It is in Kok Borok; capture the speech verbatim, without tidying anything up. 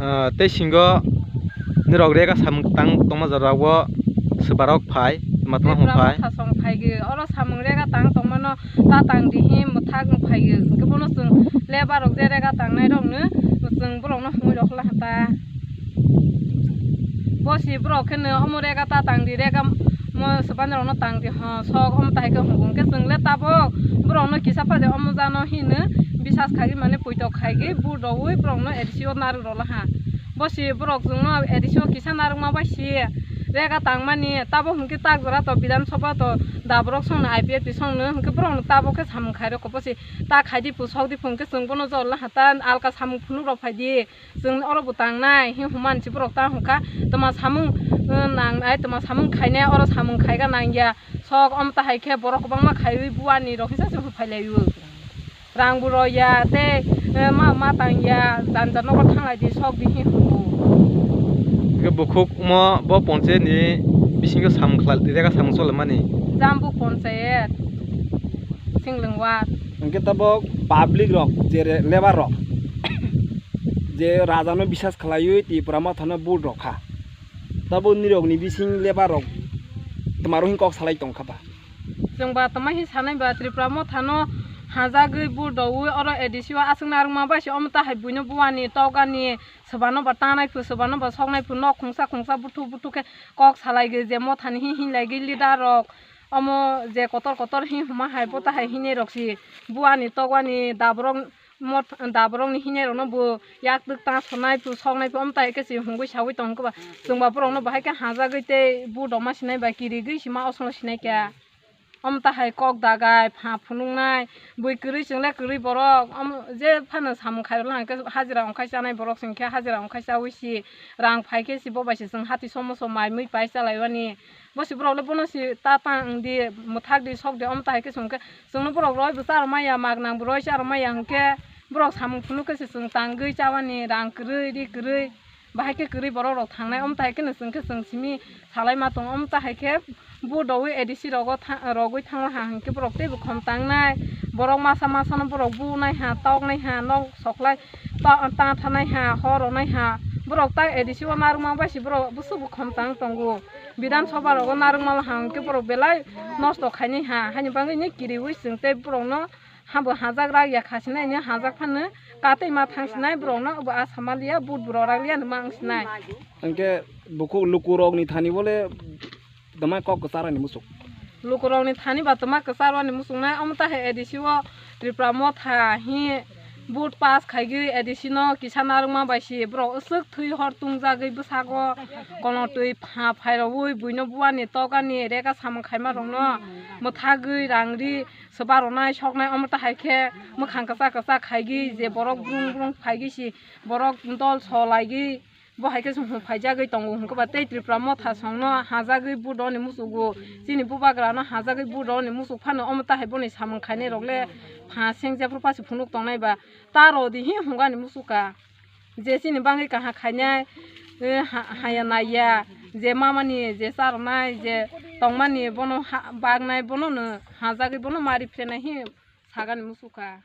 Ah, tei singo nirok rega samung tang tongma jora o swbarok phai, tma tma hwn Tipra phai. Motha song phai gwi, oro samung rega tang tongmano ta tang di hi mwthak wng phai gwi. Hwnkhe bono chwng lebar rok je rega tangnai rok no chwng borok no hwnwi rok la ta. Bo si borok khe no omo rega ta tang di, rega mo swbani rok no tang di ho sok, omo ta hai khe hwngo. Hwnkhe chwng le tabok borok no kisa pha de omo jano hino bisas khai gwi mane puitok khai gwi bu rowui borok no A D C o narwk rw la ha. Bo si borok chwngno A D C o kisa narwkma bai si rega tangmani, tabo hwnkhe tak jora to Bidhan Sabha to daborok songno I P F T songno hwnkhe borokno tabo khe samung khairokho, bo si ta khaidi pu sokdi pu hwnkhe chwng bono jor la ha, ta alka samung phunuk rok phaidi, chwng oro bo tangnai hi hwnmani si borok ta hwnkha, tma samung, eh, nangnai, tma samung khainai, oro samung khaiga nangya sok, omo ta hai khe borok kwbangma khaiwi buani rok hisa se phailaio. Rang bo rw ya, tei, eh, ma, ma tang ya, jani jani nogo thanglai di, sok di hi hwngo. Hwnkhe bukhuk mo bo ponchayat ni bisingo samung khlai, rega samung chole mani. Jambuk ponchayat, Singlwng ward. Hwnkhe tabok public rok, je re-, lebar rok, je raja no bisas khlaiwi Tipra Motha no vote rok kha. Tabok nirok ni bising lebar rok twmaro hin kok salai tong kha ba. Chwng ba tongma hi sanai ba, Tripura Motha no hajagwi vote rwui oro A D C o aswk narwkma bai se, omo ta hai buino buani tokgani, swbano ba tanai phu, swbano ba soknai phu, nok khungsa khungsa buthuk buthuk khe kok salai gwi, je Motha ni hi hinlai gwi leader rok, omo je kotor kotor hi hwnma hai bo ta hai hinwi rok si buani tokgani daborok. Mot-, da borokni hinai rokno bo yak twk ta sonai phu soknai phu, omo tai khe se hungui saui tong khe ba, chwng ba borokno bahai khe hajagwi tei bu doma sinai bai kirigwi sima osongo sinai khe. Omo ta hai kok dagai pha phunuknai, bui kwrwi chwng le kwrwi borok, omo je phano samung khai rwla hwnkhe hajira wngkhai chanai borok se hwnkhe hajira wngkhai chaui si rang phai khe si bo bai se chwng hati somo so mai mui pai chalai mani. Bo si borok le bono si ta tang di, mwthak di, sok di, omo ta hai khe se hwnkhe chwngno borok roi bo cha rw maya, mak nang bo roi cha rw maya, hwnkhe borok samung phunuk khe se chwng tangwi chabani rang kwrwi, ri kwrwi, bahai khe kwrwi borok rok thangnai, omo ta hai kheno chwng khe chwng simi salai ma tongo, omo ta hai khe bu doui A D C rogo tha-, rogwi thangma ha hwnkhe borok teibo khom tangnai, borok masa masa no borok bu nai ha, tok nai ha, nok soklai ta, ta thanai ha, hor rwnai ha, borok ta A D C o narwkma bai se borok busubo khom tang tongo. Bidhan Sabha rogo narwkma ha hwnkhe borok belai nosto khainai ha, haini bagwi ni kiriui chwng tei borokno habo hajak rak ya kha sinai, ni hajak phano katwi ma thang sinai, borokno bo asa ma liya, vote bo rw rak liya hinwi ma wng sinai. Hwnkhe bukhuk lukurokni thani bole tama kok kwcharani muchuk. Lukurokni thani ba tama kwcharwani muchungnai, omo ta hai A D C o Tripura Motha hi vote pass khaigwi A D C no kisa narwkma bai se borok aswk thwi hor tungjagwi bwsago kono twi pha phairogwi buino buani tokani rega samung khaima rokno mwthagwi rang ri swba rwnai soknai, omo ta hai khe mwkhang kwchak kwchak khaigwi je borok brung brung phaigwi si borok dol so laigwi. Bo hai khe se hwn phaijagwi tongo hwnkhe ba tei Tripura Motha songno hajagwi vote rwni muchugo, chini bubagrano hajagwi vote rwni muchuk phano omo ta hai boni samung khainai rok le pha seng jephru pha se phunuk tongnai ba ta rw di hi hwnkani muchuk kha. Je chini bagwi kaham khainai, eh, ha-, haya naiya, je mamani je cha rwnai, je tongmani bono ha-, baknai bono no hajagwi bono mari phrenai hi sagani muchuk kha.